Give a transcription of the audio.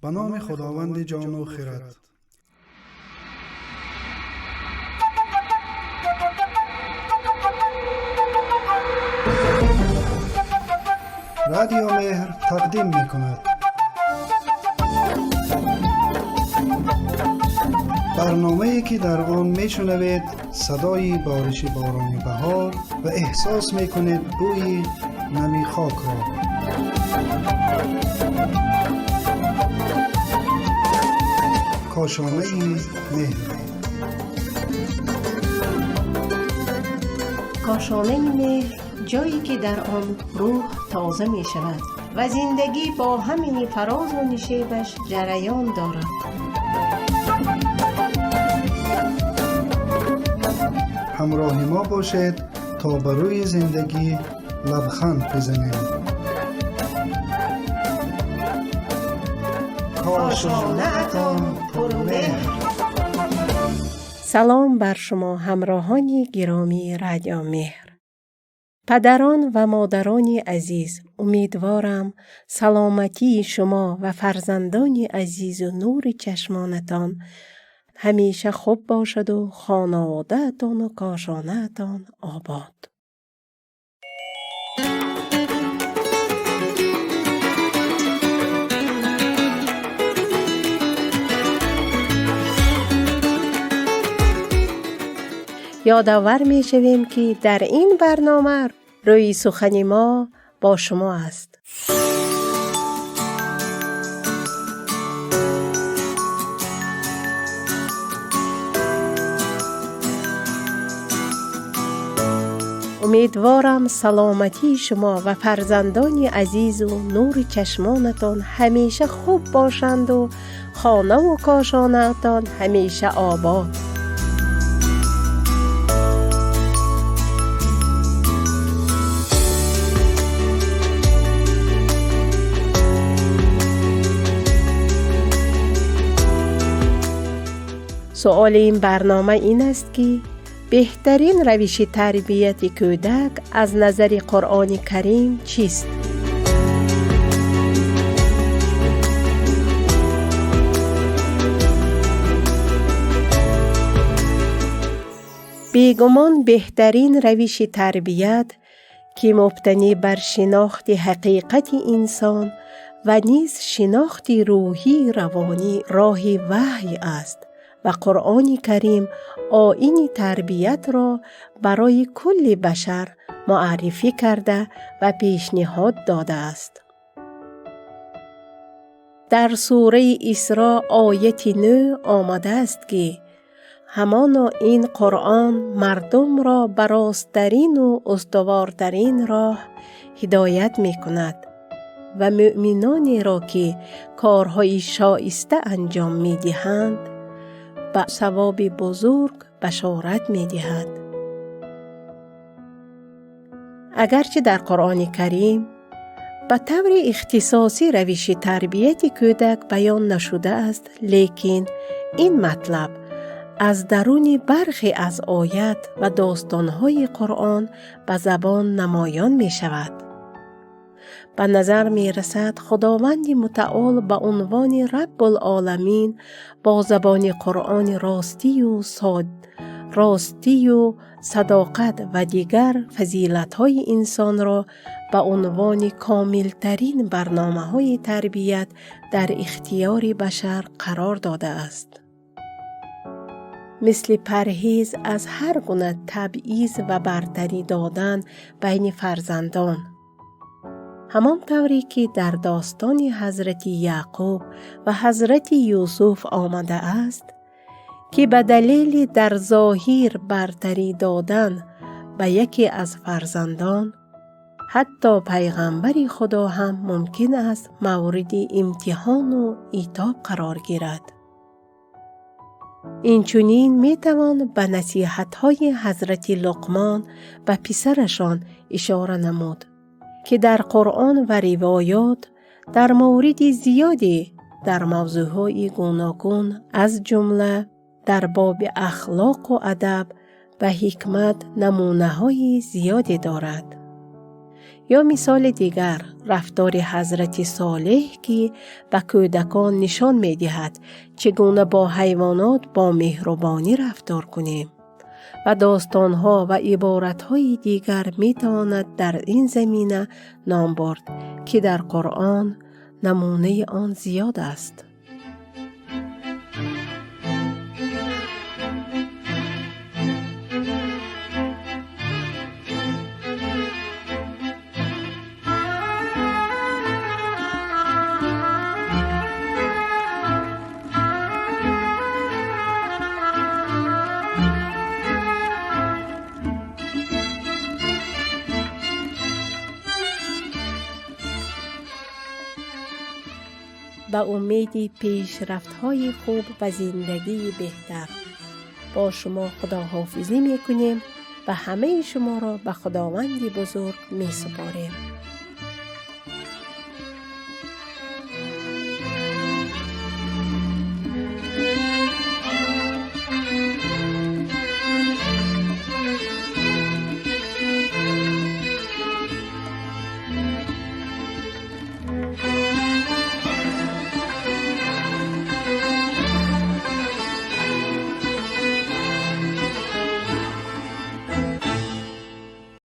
Ба номи Худованди ҷону хирад. Радио Меҳр тақдим мекунад. Барномае ки дар он мешунавед садои бориши борони баҳор ва эҳсос мекунед бӯи нами хокро. Кошонаи меҳр. Кошонаи меҳр, ҷое ки дар он рӯҳ тоза мешавад ва зиндагӣ бо ҳамаи фарозу нишебаш ҷараён дорад. Ҳамроҳи мо бошед, то ба рӯи зиндагӣ лабханд бизанем. Кошонаатон пурмеҳр. Салом бар шумо, ҳамроҳони гиромии Радио Меҳр. Падарон ва модарони азиз, умедворам, саломатии шумо ва фарзандони азизу нури чашмонатон ҳамеша хуб бошаду хонаводаатону кошонаатон обод. Ёдовар мешавем, ки дар ин барнома рӯи сухани мо бо шумо аст. Умедворам, саломатии шумо ва фарзандони азизу нури чашмонатон ҳамеша хуб бошанду хонаву кошонаатон ҳамеша обод. Суоли ин барнома ин аст, ки беҳтарин равиши тарбияти кӯдак аз назари Қуръони Карим чист? Бегумон, беҳтарин равиши тарбият, ки мубтанӣ бар шинохти ҳақиқати инсон ва низ шинохти рӯҳии равонӣ, роҳи ваҳй аст ва Қуръони Карим оини тарбиятро барои кулли башар муаррифӣ карда ва пешниҳод додааст. Дар сураи Исро, ояти 9 омадааст, ки ҳамоно ин Қуръон мардумро ба росттарину устувортарин роҳ ҳидоят мекунад ва мӯъминонеро, ки корҳои шоиста анҷом медиҳанд, ба савоби бузург башорат медиҳад. Агарчи дар Қуръони Карим ба таври ихтисосӣ равиши тарбияти кӯдак баён нашудааст, лекин ин матлаб аз даруни бархе аз оят ва достонҳои Қуръон ба забон намоён мешавад. Ба назар мерасад, Худованди Мутаол ба унвони Раббулоламин бо забони Қуръони ростию садоқат ва дигар фазилатҳои инсонро ба унвони комилтарин барномаҳои тарбият дар ихтиёри башар қарор додааст. Мисли парҳез аз ҳар гуна табъиз ва бартарӣ додан байни фарзандон. Ҳамон тавре ки дар достони ҳазрати Яъқуб ва ҳазрати Юсуф омадааст, ки ба далели дар зоҳир бартарӣ додан ба яке аз фарзандон, ҳатто пайғамбари Худо ҳам мумкин аст мавриди имтиҳону итоб қарор гирад. Инчунин метавон ба насиҳатҳои ҳазрати Луқмон ба писарашон ишора намуд, ки дар Қуръон ва ривоёт дар мавриди зиёде дар мавзӯъҳои гуногун, аз ҷумла дар боби ахлоқу адаб ва ҳикмат намунаҳои зиёде дорад. Ё мисоли дигар, рафтори ҳазрати Солеҳ, ки ба кӯдакон нишон медиҳад, чӣ гуна бо ҳайвонот бо меҳрубонӣ рафтор кунем. Ва достонҳо ва иборатҳои дигар метавонад дар ин замина ном бурд, ки дар Қуръон намунаи он зиёд аст. Ба умеди пешрафтҳои хуб ва зиндагии беҳтар бо шумо худоҳофизӣ мекунем ва ҳамаи шуморо ба Худованди бузург месупорем.